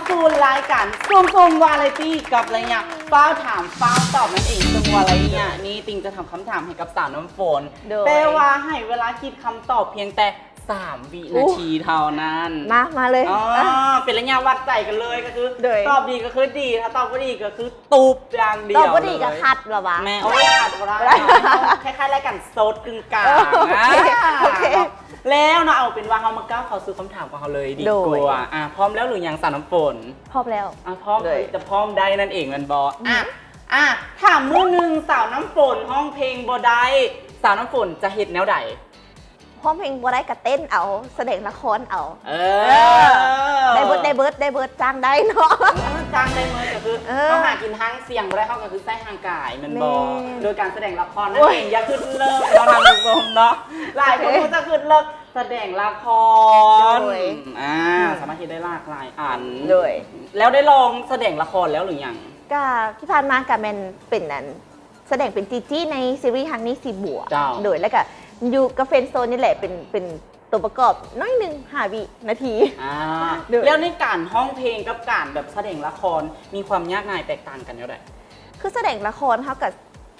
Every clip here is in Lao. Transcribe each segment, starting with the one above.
ສູ່ລາຍການຊຸມຊົມວາໄຣຕີ ກັບໄລຍະຟ້າວຖາມຟ້າວຕອບນັ້ນເອງ. ເຊິ່ງວ່າໄລຍະນີ້ຕິ່ງຈະຖາມຄຳຖາມໃຫ້ກັບສາວນ້ຳຝົນ ໂດຍ ແຕ່ວ່າໃຫ້ເວລາຄິດຄຳຕອບພຽງແຕ່ສາມວິນາທີເທົ່ານັ້ນ. ມາ ມາເລີຍ. ອໍ ອ່ະ ເປັນໄລຍະວັດໃຈກັນເລີຍ ກໍຄື ໂດຍ ຕອບດີກໍຄືດີ ຖ້າຕອບບໍ່ດີກໍຄື ຕູບຢ່າງດຽວເລີຍ. ຕອບບໍ່ດີກໍຄັດລະຫວາ? ແມ່ນ ໂອ້ຍ ຄັດບໍ່ໄດ້. ບໍ່ໄດ້. ຄ້າຍໆ ລາຍການໂສດກຶ່ງກາງ. ເອີ ໂອເຄ ອ່າ ໂອເຄ ເນາະ. ແລ້ວເນາະ ເອົາເປັນວ່າເຮົາມາກ້າວເຂົ້າສູ່ຄຳຖາມຂອງເຮົາເລີຍດີກວ່າ. ໂດຍ ອ່າ ພ້ອມແລ້ວຫຼືຍັງ ສາວນ້ຳຝົນ? ພ້ອມແລ້ວ. ອ່າ ພ້ອມ ໂດຍ ຈະພ້ອມໄດ້ນັ້ນເອງແມ່ນບໍ່? ອືມ ອ່າ ອ່າ ຖ້າມື້ໜຶ່ງສາວນ້ຳຝົນຮ້ອງເພງບໍ່ໄດ້ ສາວນ້ຳຝົນຈະເຮັດແນວໃດ? ຮ້ອງເພງບໍ່ໄດ້ກໍເຕັ້ນເອົາ, ສະແດງລະຄອນເອົາ. ເອີ ເອີ ໄດ້ເບິດ ໄດ້ເບິດ ໄດ້ເບິດ, ຈ້າງໄດ້ເນາະ. ເອີ ຈ້າງໄດ້ເໝິດ ກໍຄື ເອີ ເຮົາຫາກິນທາງສຽງບໍ່ໄດ້ ເຮົາກໍຄືໃຊ້ຮ່າງກາຍແມ່ນບໍ່? ແມ່ນ. ໂດຍການສະແດງລະຄອນນັ້ນເອງ. ໂອ້ຍ ຢ່າຄິດເລີກເນາະທ່ານຜູ້ຊົມເນາະ, ຫຼາຍຄົນ ໂອເຄ ກໍຈະຄິດເລີກສະແດງລະຄອນ. ໂດຍ ອ່າ ອືມ ສາມາດເຮັດໄດ້ຫຼາກຫຼາຍອັນ. ໂດຍ ແລ້ວໄດ້ລອງສະແດງລະຄອນແລ້ວຫຼືຍັງ? ກະທີ່ຜ່ານມາກະແມ່ນເປັນອັນ ສະແດງເປັນຈີຈີໃນຊີຣີຮັກນີ້ຊິບົວ. ເຈົ້າ. ໂດຍ ແລ້ວກະຢູ່ກັບເຟຣນໂຊນນີ້ແຫຼະ ເປັນ ເປັນຕົວປະກອບໜ້ອຍໜຶ່ງ ຫ້າວິນາທີ. ອ່າ ໂດຍ ແລ້ວໃນການຮ້ອງເພງກັບການແບບສະແດງລະຄອນ ມີຄວາມຍາກງ່າຍແຕກຕ່າງກັນແນວໃດ? ຄືສະແດງລະຄອນເຮົາກະ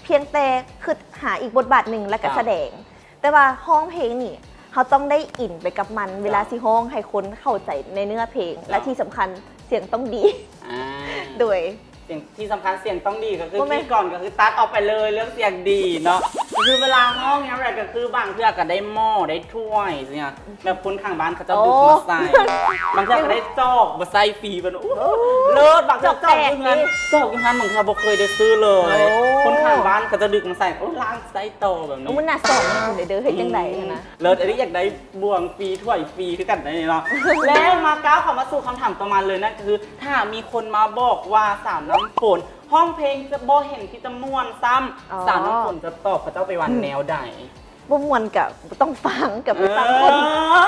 ພຽງແຕ່ຄິດຫາອີກບົດບາດໜຶ່ງ ແລ້ວກະ ເຈົ້າ ສະແດງ. ແຕ່ວ່າຮ້ອງເພງນີ້ ເຮົາຕ້ອງໄດ້ອິນໄປກັບມັນ ເຈົ້າ ເວລາຊິຮ້ອງໃຫ້ຄົນເຂົ້າໃຈໃນເນື້ອເພງ ເຈົ້າ ແລະທີ່ສຳຄັນສຽງຕ້ອງດີ. ອ່າ ໂດຍ ສຽງ ທີ່ສຳຄັນສຽງຕ້ອງດີ ກໍຄື ບໍ່ແມ່ນ ຄີກ່ອນກໍຄືຕັດອອກໄປເລີຍ ເລື່ອງສຽງດີເນາະ. ກໍຄືເວລາຮ້ອງຫຍັງແຫຼະ ກໍຄືບາງເທື່ອກໍໄດ້ໝໍ້ໄດ້ຖ້ວຍ ຈັ່ງຊີ້ນະ ແບບຄົນຂ້າງບ້ານເຂົາເຈົ້າ ໂອ້ ດຶກມາໃສ່. ບາງເທື່ອກໍໄດ້ຈອກມາໃສ່ຟຣີ ແບບ ໂອ້ ໂອ້ ເລີດ. ບາງເທື່ອຈອກຢູ່ເຮືອນ ຈອກແຕກນີ້ ຈອກຢູ່ເຮືອນ ບາງເທື່ອບໍ່ເຄີຍໄດ້ຊື້ເລີຍ. ໂອ້ ຄົນຂ້າງບ້ານເຂົາເຈົ້າດຶກມາໃສ່ ໂອ້ ລ້າງໃຊ້ຕໍ່ແບບນີ້. ໂອ້ ມັນໜ້າສອນຢູ່ເດີ ເຮັດຈັ່ງໃດຫັ້ນນະ? ອືມ ເລີດ. ອັນນີ້ຢາກໄດ້ບ່ວງຟຣີ ຖ້ວຍຟຣີຄືກັນໄດ໋ເນາະ. ແລ້ວມາກ້າວເຂົ້າມາສູ່ຄຳຖາມຕໍ່ມາເລີຍ ນັ້ນກໍຄື ຖ້າມີຄົນມາບອກວ່າສາວນ້ຳຝົນຮ້ອງເພງຈະບໍ່ເຫັນທີ່ຈະມ່ວນຊ້ຳ ອໍ ສາວນ້ຳຝົນຈະຕອບເຂົາເຈົ້າໄປວ່າ ອືມ ແນວໃດ? ບໍ່ມ່ວນກະບໍ່ຕ້ອງຟັງ ກະໄປຟັງຄົນ ເອີ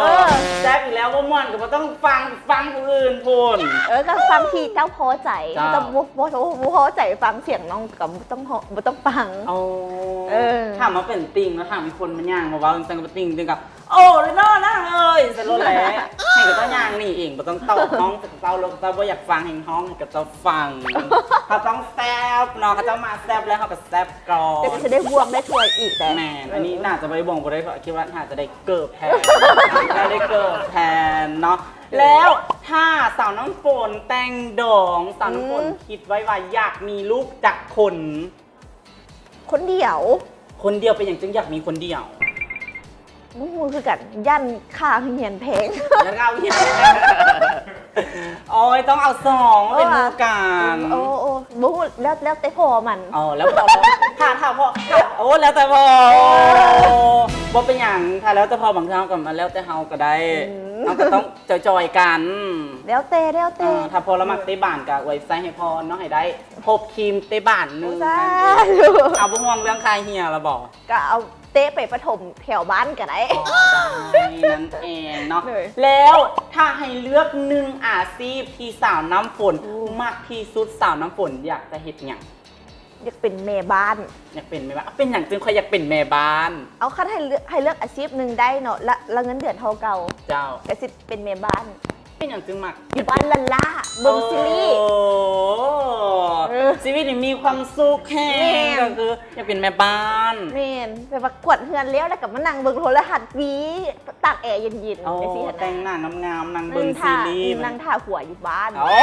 ເອີ ແຊບອີກແລ້ວ ບໍ່ມ່ວນກະບໍ່ຕ້ອງຟັງ ຟັງຜູ້ອື່ນພຸ້ນ. ເອີ ກະຟັງທີ່ເຈົ້າພໍໃຈ. ເຈົ້າ ເຈົ້າບໍ່ ບໍ່ ບໍ່ພໍໃຈຟັງສຽງນ້ອງກະບໍ່ຕ້ອງ ບໍ່ຕ້ອງຟັງ. ໂອ້ ເອີ ຖ້າມາເປັນຕິ່ງເນາະ ຖ້າມີຄົນມາຍ່າງມາເວົ້າຈັ່ງຊັ້ນກະຕິ່ງ ຕິ່ງກະ ໂອ້ ເນາະນາງເອີຍ ຊັ້ນໂລດແຫຼະ. ໃຫ້ເຂົາເຈົ້າຍ່າງໜີເອງ ບໍ່ຕ້ອງຕອບ ຮ້ອງໃສ່ເຂົາເຈົ້າໂລດ ເຂົາເຈົ້າບໍ່ຢາກຟັງ ແຮ່ງຮ້ອງໃຫ້ເຂົາເຈົ້າຟັງ. ເຂົາຕ້ອງແຊບເນາະ ເຂົາເຈົ້າມາແຊບແລ້ວ ເຮົາກໍແຊບກ່ອນ. ແຕ່ກໍຊິໄດ້ບ່ວງໄດ້ຖ້ວຍອີກແດ່. ແມ່ນ ອັນນີ້ໜ້າຈະບໍ່ໄດ້ບ່ວງບໍ່ໄດ້ຖ້ວຍ ຄິດວ່າໜ້າຈະໄດ້ເກີບແທນ ໜ້າຈະໄດ້ເກີບແທນເນາະ. ແລ້ວຖ້າສາວນ້ຳຝົນແຕ່ງດອງ ສາວນ້ຳຝົນ ອືມ ຄິດໄວ້ວ່າຢາກມີລູກຈັກຄົນ? ຄົນດຽວ. ຄົນດຽວ ເປັນຫຍັງຈຶ່ງຢາກມີຄົນດຽວ? ບໍ່ຮູ້ຄືກັນ ຢ້ານຄ່າຮຽນແພງ. ຢ້ານຄ່າຮຽນແພງ. ໂອ້ຍ ຕ້ອງເອົາສອງມາເປັນ ເອີ ໝູ່ກັນ. ໂອ້ ໂອ້ ບໍ່ຮູ້ ແລ້ວ ແລ້ວແຕ່ພໍ່ມັນ. ອໍ ແລ້ວພໍ່ ຖ້າ ຖ້າພໍ່ ຖ້າ ໂອ້ ແລ້ວແຕ່ພໍ່. ໂອ້ ບໍ່ເປັນຫຍັງ ຖ້າແລ້ວແຕ່ພໍ່ ບາງເທື່ອເຮົາກໍມາແລ້ວແຕ່ເຮົາກໍໄດ້. ອືມ ເຮົາກໍຕ້ອງຈອຍໆກັນ. ແລ້ວແຕ່ ແລ້ວແຕ່. ອ່າ ຖ້າພໍ່ລະມັກເຕະບານກໍອວຍໄຊໃຫ້ພໍ່ເນາະ ໃຫ້ໄດ້ພົບຄຣີມເຕະບານໜຶ່ງ. ໂອ້ ສາທຸ. ເອົາ ບໍ່ຫ່ວງເລື່ອງຄ່າຮຽນລະບໍ? ກໍເອົາເຕະໄປປະຖົມແຖວບ້ານກໍໄດ້. ອໍ ໄດ້ນັ້ນເອງເນາະ. ໂດຍ ແລ້ວຖ້າໃຫ້ເລືອກໜຶ່ງອາຊີບທີ່ສາວນ້ຳຝົນ ໂອ້ ມັກທີ່ສຸດ ສາວນ້ຳຝົນຢາກຈະເຮັດຫຍັງ? ຢາກເປັນແມ່ບ້ານ. ຢາກເປັນແມ່ບ້ານ. ເປັນຫຍັງຈຶ່ງຄ່ອຍຢາກເປັນແມ່ບ້ານ? ເອົາ ຄັນໃຫ້ເລືອກ ໃຫ້ເລືອກອາຊີບໜຶ່ງໄດ້ເນາະ ລະ ລະເງິນເດືອນເທົ່າເກົ່າ. ເຈົ້າ. ກະຊິເປັນແມ່ບ້ານ. ເປັນຫຍັງຈຶ່ງມັກ ຢູ່ບ້ານລ້າໆ ເບິ່ງຊີຣີ. ໂອ້ ເອີ ຊີວິດນີ້ມີຄວາມສຸກແຮງ. ແມ່ນ. ກໍຄືຢາກເປັນແມ່ບ້ານ. ແມ່ນ ແບບວ່າກວາດເຮືອນແລ້ວ ແລ້ວກໍມານັ່ງເບິ່ງໂທລະທັດວີ ຕາກແອເຢັນໆ ໂອ້ ຈັ່ງຊີ້ຫັ້ນນະ. ແຕ່ງໜ້າງາມໆ ນັ່ງເບິ່ງຊີຣີ ອືມ ນັ່ງຖ້າ ນັ່ງຖ້າຜົວຢູ່ບ້ານ. ໂອ້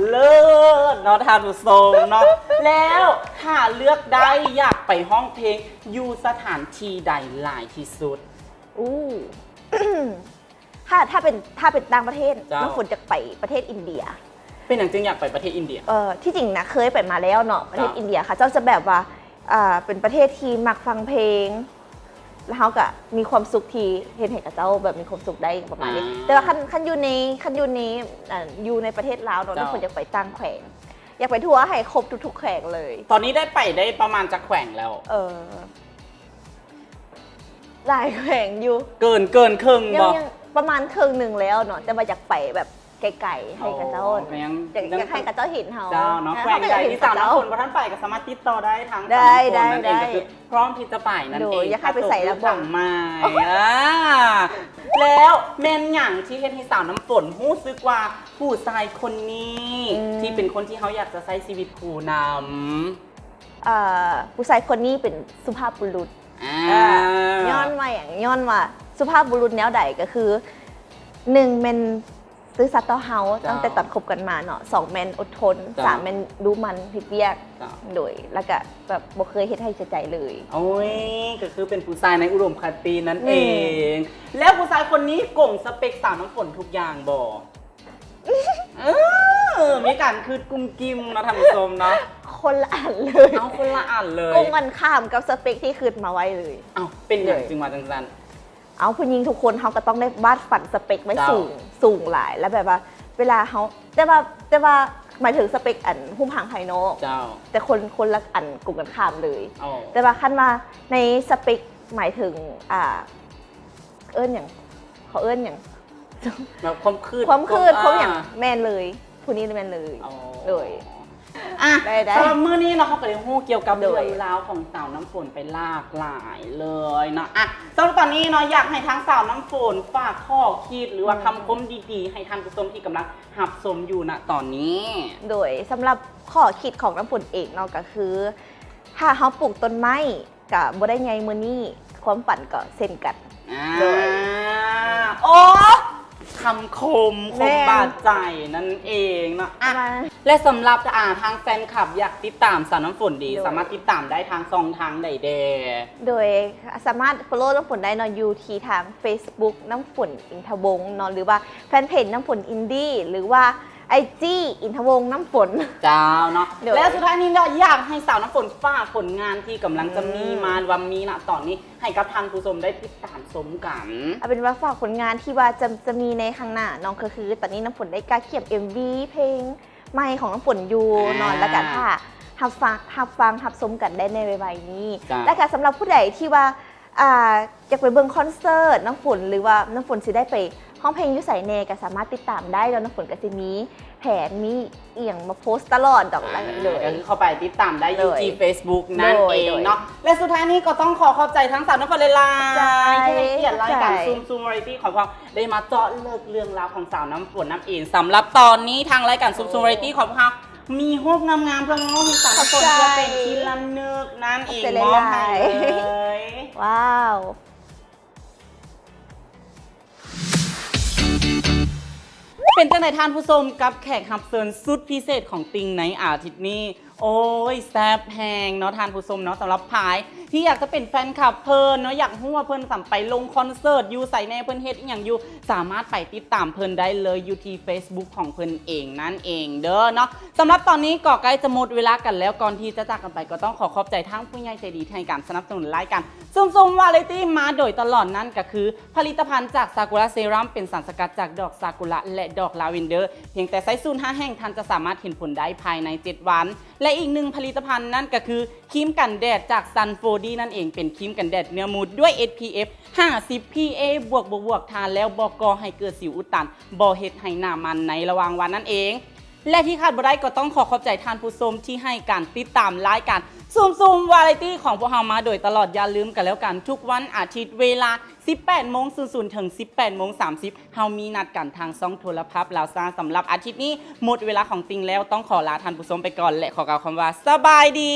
ເລີດເນາະທ່ານຜູ້ຊົມເນາະ. ແລ້ວຖ້າເລືອກໄດ້ ຢາກໄປຮ້ອງເພງຢູ່ສະຖານທີ່ໃດຫຼາຍທີ່ສຸດ? ອູ້ ຖ້າ ຖ້າເປັນ ຖ້າເປັນຕ່າງປະເທດ ເຈົ້າ ນ້ຳຝົນຢາກໄປປະເທດອິນເດຍ. ເປັນຫຍັງຈຶ່ງຢາກໄປປະເທດອິນເດຍ? ເອີ ທີ່ຈິງນະ ເຄີຍໄປມາແລ້ວເນາະ ປະເທດ ເຈົ້າ ອິນເດຍ. ເຂົາເຈົ້າຈະແບບວ່າ ອ່າ ເປັນປະເທດທີ່ມັກຟັງເພງ ແລ້ວເຮົາກະມີຄວາມສຸກທີ່ເຮັດໃຫ້ເຂົາເຈົ້າແບບມີຄວາມສຸກໄດ້ປະມານນີ້. ອ່າ ແຕ່ວ່າຄັນ ຄັນຢູ່ໃນ ຄັນຢູ່ໃນ ອ່າ ຢູ່ໃນປະເທດລາວເນາະ ເຈົ້າ ນ້ຳຝົນຢາກໄປຕ່າງແຂວງ ຢາກໄປທົ່ວໃຫ້ຄົບທຸກໆແຂວງເລີຍ. ຕອນນີ້ໄດ້ໄປໄດ້ປະມານຈັກແຂວງແລ້ວ? ເອີ ຫຼາຍແຂວງຢູ່. ເກີນ ເກີນເຄິ່ງ ຍັງ ບໍ່? ຍັງປະມານເຄິ່ງໜຶ່ງແລ້ວເນາະ ແຕ່ວ່າຢາກໄປແບບ ໄກໆ ໃຫ້ເຂົາເຈົ້າ ອໍ ກໍຍັງ ຢາກ ຢາກໃຫ້ເຂົາເຈົ້າເຫັນເຮົາ ເຈົ້າເນາະ ອ່າ ແຂວງໃດທີ່ສາວນ້ຳຝົນບໍ່ທັນໄປ ກໍສາມາດຕິດຕໍ່ໄດ້ທາງ ໄດ້ ສາວນ້ຳຝົນນັ້ນເອງ ກໍຄື ພ້ອມທີ່ຈະໄປນັ້ນເອງ ໂດຍ ຢາກໃຫ້ໄປໃສລະບອກ ອ່າ ແລ້ວແມ່ນຫຍັງທີ່ເຮັດໃຫ້ສາວນ້ຳຝົນຮູ້ສຶກວ່າຜູ້ຊາຍຄົນນີ້ ອືມ ທີ່ເປັນຄົນທີ່ເຮົາຢາກຈະໃຊ້ຊີວິດຄູ່ນຳ? ເອີ ຜູ້ຊາຍຄົນນີ້ເປັນສຸພາບບຸລຸດ ອ່າ ເອີ ຍ້ອນວ່າຫຍັງ? ຍ້ອນວ່າສຸພາບບຸລຸດແນວໃດ? ກໍຄື ໜຶ່ງ ແມ່ນ ຊື່ສັດຕໍ່ເຮົາ ເຈົ້າ ຕັ້ງແຕ່ຕອນຄົບກັນມາເນາະ, ສອງ ແມ່ນອົດທົນ, ເຈົ້າ ສາມ ແມ່ນດຸໝັ່ນເຮັດວຽກ ເຈົ້າ ໂດຍ ແລ້ວກະແບບບໍ່ເຄີຍເຮັດໃຫ້ເສຍໃຈເລີຍ. ໂອ້ຍ ກໍຄືເປັນຜູ້ຊາຍໃນອຸດົມຄະຕິນັ້ນ ອືມ ເອງ. ແລ້ວຜູ້ຊາຍຄົນນີ້ກົງສະເປັກສາວນ້ຳຝົນທຸກຢ່າງບໍ່? ເອີ ມີການຄຶດກຸ້ມກິ້ມເນາະ ທ່ານຜູ້ຊົມເນາະ. ຄົນລະອັນເລີຍ. ເອົາ ຄົນລະອັນເລີຍ. ກົງກັນຂ້າມກັບສະເປັກທີ່ຄຶດມາໄວ້ເລີຍ. ເອົ້າ ເປັນຫຍັງ ໂດຍ ຈຶ່ງວ່າຈັ່ງຊັ້ນ? ເອົາ ຜູ້ຍິງທຸກຄົນເຮົາກໍຕ້ອງໄດ້ວາດຝັນສະເປັກໄວ້ ເຈົ້າ ສູງ ສູງຫຼາຍ ແລ້ວແບບວ່າເວລາເຮົາ ແຕ່ວ່າ ແຕ່ວ່າໝາຍເຖິງສະເປັກອັນຮູບຮ່າງພາຍນອກ ເຈົ້າ ແຕ່ຄົນ ຄົນລະອັນກົງກັນຂ້າມເລີຍ. ອໍ ແຕ່ວ່າຄັນວ່າໃນສະເປັກໝາຍເຖິງ ອ່າ ເອີ້ນຫຍັງ ເຂົາເອີ້ນຫຍັງ ແບບຄວາມຄຶດ ຄວາມຄຶດ ຄວາມ ຄວາມຫຍັງ ອ່າ ແມ່ນເລີຍ ຜູ້ນີ້ແມ່ນເລີຍ. ອໍ ໂດຍ ອ່ະ ໄດ້ໆ ສຳລັບມື້ນີ້ເນາະ ເຮົາກໍໄດ້ຮູ້ກ່ຽວກັບ ໂດຍ ເລື່ອງລາວຂອງສາວນ້ຳຝົນໄປຫຼາກຫຼາຍເລີຍເນາະ. ອ່ະ ສຳລັບຕອນນີ້ເນາະ ຢາກໃຫ້ທາງສາວນ້ຳຝົນຝາກຂໍ້ຄິດ ຫຼືວ່າ ອືມ ຄຳຄົມດີໆ ໃຫ້ທ່ານຜູ້ຊົມທີ່ກຳລັງຮັບຊົມຢູ່ນະຕອນນີ້. ໂດຍ ສຳລັບຂໍ້ຄິດຂອງນ້ຳຝົນເອງເນາະ ກໍຄື ຖ້າເຮົາປູກຕົ້ນໄມ້ ກະບໍ່ໄດ້ໃຫຍ່ມື້ນີ້ ຄວາມຝັນກໍເຊັ່ນກັນ. ອ່າ ໂດຍ ໂອ້ ຄຳຄົມ ແມ່ນ ຄົມບາດໃຈນັ້ນເອງເນາະ. ອ່ະ ແລະ ສຳລັບ ອ່າ ທາງແຟນຄລັບຢາກຕິດຕາມສາວນ້ຳຝົນນີ້ ໂດຍ ສາມາດຕິດຕາມໄດ້ທາງຊ່ອງທາງໃດແດ່? ໂດຍ ສາມາດ follow ນ້ຳຝົນໄດ້ເນາະ ຢູ່ທີ່ທາງ Facebook ນ້ຳຝົນ ອິນທະວົງ ເນາະ ຫຼືວ່າແຟນເພຈນ້ຳຝົນອິນດີ້ ຫຼືວ່າ ໄອຈີ ອິນທະວົງ ນ້ຳຝົນ ເຈົ້າເນາະ. ໂດຍ ແລະ ສຸດທ້າຍນີ້ເນາະ ຢາກໃຫ້ສາວນ້ຳຝົນຝາກຜົນງານທີ່ກຳລັງຈະມີມາ ອືມ ຫຼືວ່າມີນະຕອນນີ້ ໃຫ້ກັບທ່ານຜູ້ຊົມໄດ້ຕິດຕາມຊົມກັນ. ເອົາເປັນວ່າຝາກຜົນງານທີ່ວ່າຈະ ຈະມີໃນຂ້າງໜ້າເນາະ ກໍຄືຕອນນີ້ນ້ຳຝົນໄດ້ກະກຽມເອັມວີເພງໃໝ່ຂອງນ້ຳຝົນຢູ່ເນາະ ອ່າ ແລ້ວກະຖ້າຮັບຟັງ ຮັບຟັງ ຮັບຊົມກັນໄດ້ໃນໄວໆນີ້. ເຈົ້າ ແລ້ວກະສຳລັບຜູ້ໃດທີ່ວ່າ ອ່າ ຢາກໄປເບິ່ງຄອນເສີດນ້ຳຝົນ ຫຼືວ່ານ້ຳຝົນຊິໄດ້ໄປຮ້ອງເພງຢູ່ໃສແດ່ ກໍສາມາດຕິດຕາມໄດ້ເນາະ. ນ້ຳຝົນກໍຊິມີແຜນ ມີອີ່ຫຍັງມາໂພສຕະຫຼອດດອກ. ອ່າ ໂດຍ ກໍຄືເຂົ້າໄປຕິດຕາມໄດ້ຢູ່ ໂດຍ ທີ່ Facebook ນັ້ນເອງເນາະ. ໂດຍ ແລະ ສຸດທ້າຍນີ້ກໍຕ້ອງຂໍຂອບໃຈທັງສາວນ້ຳຝົນຫຼາຍໆ ໃຈ ທີ່ໃຫ້ກຽດລາຍການ ຂອບໃຈ ຊຸມຊຸມວາໄຣຕີຂອງພວກເຮົາ ໄດ້ມາເຈາະເລິກເລື່ອງລາວຂອງສາວນ້ຳຝົນນັ້ນເອງ. ສຳລັບຕອນນີ້ ທາງລາຍການຊຸມຊຸມ ໂອ້ ວາໄຣຕີຂອງພວກເຮົາ ມີຮູບງາມໆ ເພື່ອມອບໃຫ້ສາວນ້ຳຝົນ ເພື່ອເປັນທີ່ລະນຶກນັ້ນເອງ ຂອບໃຈຫຼາຍໆ ມອບໃຫ້ເລີຍ. ວ້າວ ເປັນຈັ່ງໃດທ່ານຜູ້ຊົມ ກັບແຂກຮັບເຊີນສຸດພິເສດຂອງຕິ່ງໃນອາທິດນີ້? ໂອ້ຍ ແຊບແຮງເນາະທ່ານຜູ້ຊົມເນາະ. ສຳລັບໃຜທີ່ຢາກຈະເປັນແຟນຄລັບເພິ່ນເນາະ ຢາກຮູ້ວ່າເພິ່ນສຳໄປລົງຄອນເສີດຢູ່ໃສແດ່ ເພິ່ນເຮັດອີ່ຫຍັງຢູ່ ສາມາດໄປຕິດຕາມເພິ່ນໄດ້ເລີຍ ຢູ່ທີ່ Facebook ຂອງເພິ່ນເອງນັ້ນເອງເດີເນາະ. ສຳລັບຕອນນີ້ກໍໃກ້ຈະໝົດເວລາກັນແລ້ວ. ກ່ອນທີ່ຈະຈາກກັນໄປ ກໍຕ້ອງຂໍຂອບໃຈທາງຜູ້ໃຫຍ່ໃຈດີທີ່ໃຫ້ການສະໜັບສະໜູນລາຍການຊຸມຊຸມວາໄຣຕີມາໂດຍຕະຫຼອດ ນັ້ນກໍຄືຜະລິດຕະພັນຈາກຊາກຸຣະເຊຣຳ ເປັນສານສະກັດຈາກດອກຊາກຸຣະ ແລະ ດອກລາເວັນເດີ. ພຽງແຕ່ໃຊ້ສູນຫ້າແຫ່ງ ທ່ານຈະສາມາດເຫັນຜົນໄດ້ພາຍໃນເຈັດວັນ. ແລະ ອີກໜຶ່ງຜະລິດຕະພັນ ນັ້ນກໍຄືຄຣີມກັນແດດຈາກ Sun four D ນັ້ນເອງ ເປັນຄຣີມກັນແດດເນື້ອມູດດ້ວຍ ເອສພີເອັຟ ຫ້າສິບ ພີເອ ບວກ ບວກ ບວກ ທາແລ້ວບໍ່ກໍ່ໃຫ້ເກີດສິວອຸດຕັນ ບໍ່ເຮັດໃຫ້ໜ້າມັນໃນລະຫວ່າງວັນນັ້ນເອງ. ແລະ ທີ່ຂາດບໍ່ໄດ້ກໍຕ້ອງຂໍຂອບໃຈທ່ານຜູ້ຊົມທີ່ໃຫ້ການຕິດຕາມລາຍການຊຸມຊຸມວາໄຣຕີຂອງພວກເຮົາມາໂດຍຕະຫຼອດ. ຢ່າລືມກັນແລ້ວກັນ ທຸກວັນອາທິດເວລາສິບແປດໂມງສູນສູນ ເຖິງສິບແປດໂມງສາມສິບ ເຮົາມີນັດກັນທາງຊ່ອງໂທລະພັບລາວຊາ. ສຳລັບອາທິດນີ້ໝົດເວລາຂອງຕິ່ງແລ້ວ ຕ້ອງຂໍລາທ່ານຜູ້ຊົມໄປກ່ອນ ແລະ ຂໍກ່າວຄຳວ່າສະບາຍດີ.